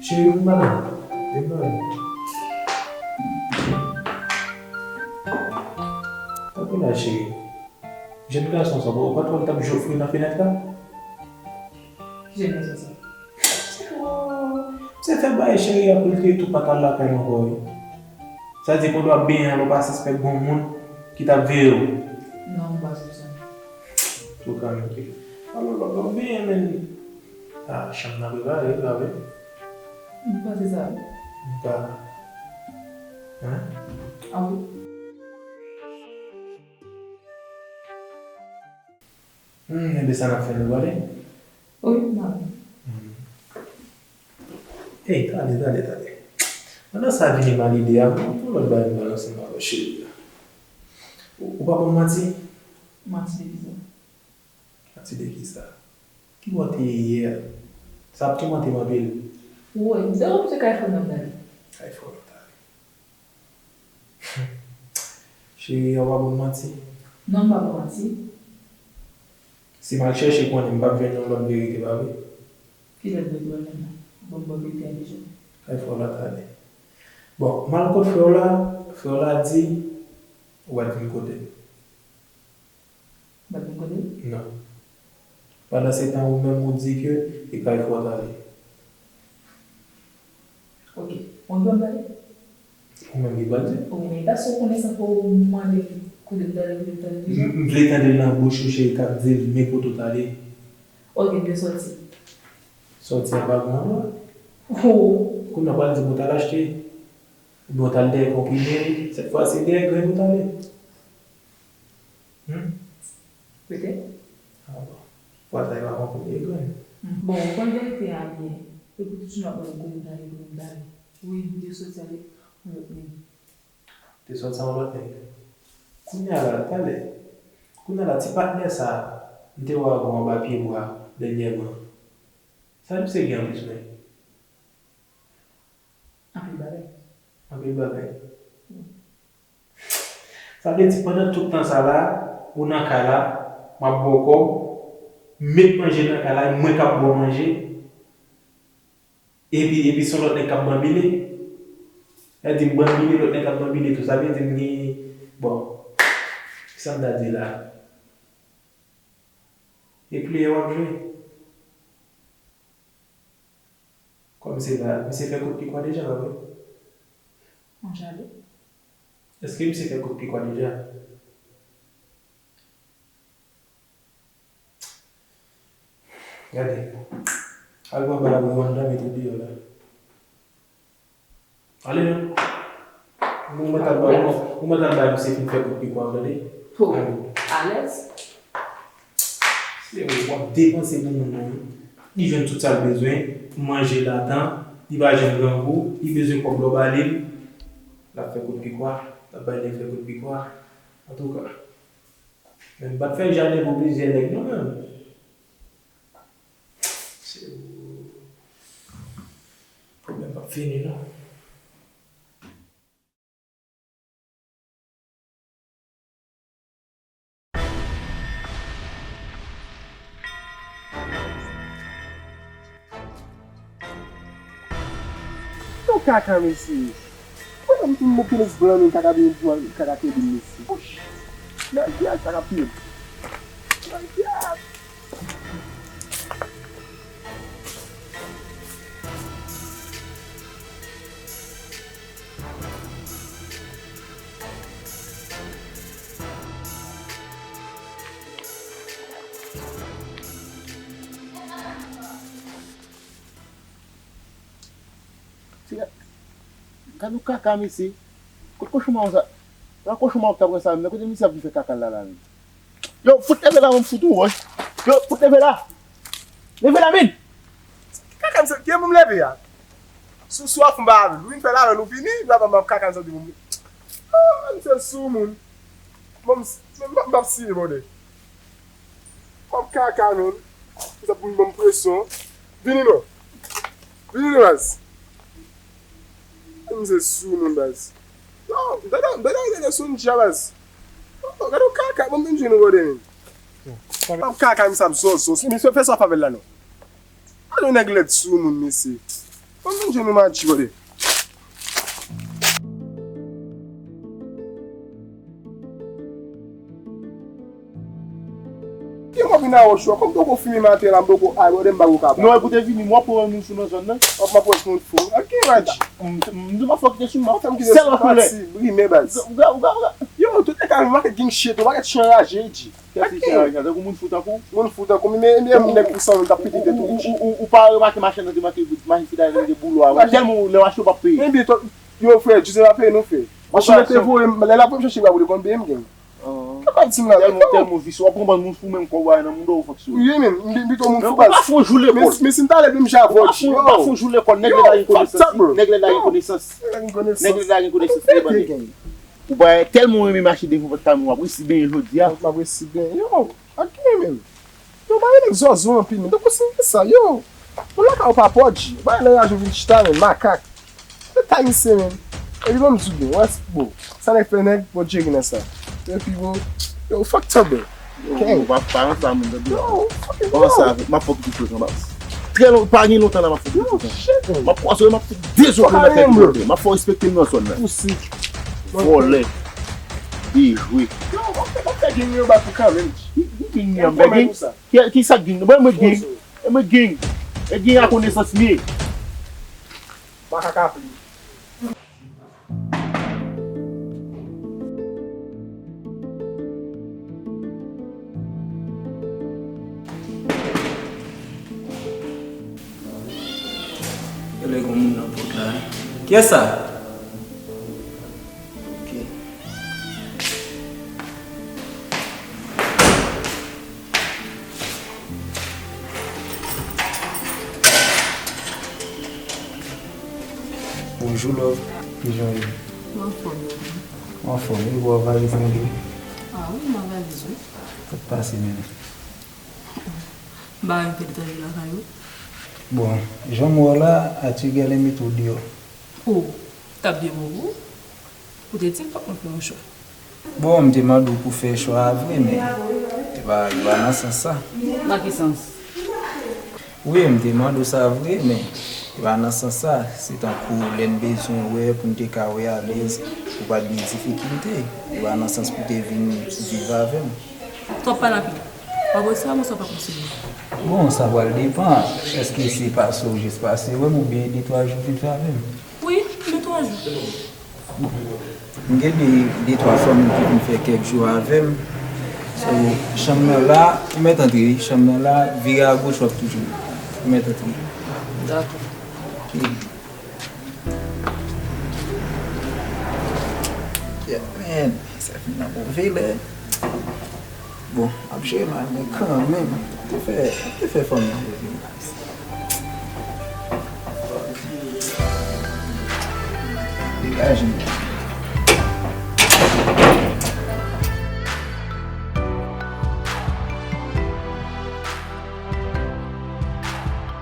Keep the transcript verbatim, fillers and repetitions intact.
Cheri, vin ba mwen. Vin ba mwen. Tanpri la, cheri. Jèn gason sa, ou pa t wè l t ap jofre nan fenèt la? Ki jèn gason sa? Se fè bay cheri a pou l te tou pa t al lakay l ankò, wi. Sa di pandan w ap benyen an, ou pa sispèk gon moun ki t ap veye w? Non, m pa soupsone. Tou ka mete. Alò, lò, lò, benyen, men. Ah, chanm nan prepare, pa vre? M panse sa, wi. M pa. Hein? Ah, wi. Hmm, enben sa n ap fè, nou prale? Wi, m prale. Hmm. Hey, tande, tande, tande. Pandan sa vini mal ide a, m ap pran lòt bagay m balanse m avè cheri a. Ou, ou pa ban m manti? Manti de kisa? Manti de kisa? Ki bò w te ye yè a? Sa ap toumante m anpil. Woy, m te konn se kay fò nan m t ale. Kay fò nan w t ale. Cheri, ou pa ban m manti? Non, m pa ba w manti. Si m al chèche konnen, m p ap jwenn yon lòt verite, pa vre? Ki lòt verite w al jwenn la? Bon, m ba w verite a deja. Kay fò w la t ale. Bon, m al kot frè w la, frè w la di, ou pa t vin kote m. Bat vin kote l? Non. Pandan se tan, ou menm, ou di ke e kay fò w t ale. Ok. Ou konn pale? Ou menm ki pral di. Ok, men ta sou konnen sa fò ou mande kote m t ale, kote m t ale deja? M, m vle tande l nan bouch ou, cheri, k ap di l, men kote w t ale. Ok, m te sòti. Sòti a pa gran non. Oh. Kounye a pral di m ou t al achte. Oubyen w t al dèyè konprime, sèt fwa se dèyè grenn ou t ale. Hmm? Petèt. Ah bon. Fwa sa e pa konprime grenn. Hmm. Bon, ou konn verite a byen. Epi w toujou ap mande kote m t ale, kote m t ale. Wi, m te sòti avèk yon lòt nèg. Te sòti ak yon lòt nèg. Kounye a la, talè. Kounye a la, ti patnè sa a, m te wè avan anba pye bwa, dènyèman. Sa misye gen anplis menm? Anpil bagay. Anpil bagay. Sa vle di pandan tout tan sa la, ou nan kay la, m ap ba w kòb, m met manje nan kay la, e mwen k ap ba w manje. Epi, epi se yon lòt nèg k ap banbile. Sa vle di m banbile, lòt nèg ap banbile tou. Sa vle di m gen, bon, kisa m ta di la? E player w ap jwe? Kòm se la, misye fè kout pikwa deja, pa vre? Mwen jale. Èske misye fè kout pikwa deja? Gade. Al pran bal avè Wanda, mete deyò la. Ale non. Ou mèt al bay, ou mèt al bay misye fin fè kout pikwa, tande? Ho. Ale. Alèz. Se w ap depanse pou moun nan, wi. Li jwenn tout sa l bezwen, manje l a tan, li pa janm grangou, li bezwen kòb la w ba li l, l ap fè kout pikwa, l ap bay nèg fè kout pikwa. Antouka, men m pa t fè jaden pou plizyè nèg non, menm. Se pwoblèm p ap fini non. Yon kaka mesye. Mwen menm tou m penis blan men kaka vin pran kaka Kevin mesye. Nan dyèl kaka pye. Nan dyèl. Gade yon kaka mesye. Kot kochon mawon sa? Nan kochon mawon ki ta pran sa menm nan, kote misye ap vin fè kaka l la la menm? Yo, fout leve la, mwen fout ou wòch. Yo, fout leve la. Leve la, vin. Kaka misye, ki pou m leve a? Sou, sou a fon ba avil. Ou vin fè lavann ou fini, la ban m ap kaka misye di pou m. Ah, misye sou moun. Bon, m, m, m, m ap siye bòdè. Kòm kaka menm. Sa pou m ban m presyon. Vini non. Vini non baz. Misye sou moun baz. Non, m tande, m tande, m tande sou m dja baz. Oh, gade yon kaka, ban m vin jwenn ou bòdè menm. Kòm kaka misye ap zozo. Misye fè sa w ap fè avè l la non. Gade yon nèg lèd sou moun, mesye. Ban m vin jwenn yon match, brother. Gen mwen vin a wòch yo, kòm poko fimen maten la, m poko ay, brother, m pa poko kapab. Non, e pou te vini, mwen pran moun fou nan zòn nan. Wap m ap wè moun fou. Ak ki match? M, m, m di m ap fè w kite sou mwen. Fè m kite sou mwen. Sèl an kolè. Ou gade, ou gade, ou gade. Yo, tout nèg a make gang shit, ou make chan raje, G. Kèt li chè a, tankou moun fou tankou. Moun fou tankou m, men, men, nèg pou san mil t ap pete tèt ou, ou, ou, ou pa remake machann nan te make, machann fidayè nan te boulo a, tèlman lè w achte w p ap peye. Ebyen, yo, frè, Joseph ap peye nou, frè. Machann nan te voye m, lè l ap voye m chache bra pou li konn peye m, gang. Kè pa di m la, tèlman, tèlman visye, w ap konprann moun fou menm kò w nan moun ou fonksyone. Wi, men, m pito moun fou baz. Ou pa fon jou lekòl. Men, men si m ta lè, m ja vòt. Ou pa fon jou lekòl, nèg lè la gen konesans. Nèg lè la gen konesans. Nèg lè la gen konesans. Ou pa tèlman renmen mache devan pòt kamyon w ap resi benyen jodi a. M ap resi benyen. Yo, ak gen menm. Yo, ba yo nèg zòzo anpil, men. Tankou se sa, yo. Bon, lakay ou pa pòdji. Ba yo lè raje vin chita, men, makak. Se tay misye, men. Epi bon, m di w, bon, wè, bon. Sa nèg fè nèg, bon, Jerry nan sa. Epi bon, yo, fuck Tubber. Yo, pa, pa ansanm, tande. Yo, fucking pa ansanm, m ap fè w kite prizon, baz. Trè long, pa gen lontan la m ap fè w kite prizon. M ap kwaze w, m ap fè dezòd nan tèt ou, m ap fè w respekte m nan zòn nan. Vòlè. Dejwe. Yo, w ap fè, w ap fè gang yo bat ou kanmenm. Ki, ki gang li an? Ki, ki sa gang? Mwen, mwen gang. E mwen gang. E gang a konesans li ye. Makak ap li. Rele gon moun nan pòt la. Kiyès sa? Ok. Bonjou, love. Kijan w ye? Mwen anfòm. Mwen anfòm, wi, bò valiz mwen li. Ah wi, nan valiz, wi. Sa k pase menm? M pa menm fè detaj lakay ou. Bon, jan m wè w la, Arthur genlè mete w deyò. Oh, t ap byen bon pou ou. Ou te di m fòk mwen fè yon chwa. Bon, m te mande w pou fè chwa a vre, men li pa, li pa nan sans sa. Nan ki sans? Wi, m te mande w sa vre, men li pa nan sans sa. Se tankou lè n bezwen wè pou n te ka wè alèz, ou pa t gen difikilte. Li pa nan sans pou w te vin viv avè m. Twòp pale anpil. W ap resevwa m oswa w p ap resevwa m? Bon, sa pral depann. Èske se pase w jis pase wè m oubyen de twa jou vin fè avè m? Wi, de twa jou. M gen de, de twa fanmi ki vin fè kèk jou avè m. So, chanm nan la, ou mèt antre wi. Chanm nan la, vire agoch w ap toujou. Ou mèt antre. Dakò. Ok. Yeah, man. Sa fin nan move lè. Bon, ap jere mal, men kanmenm, te fè, te fè fanmi an revini la. Degaje m.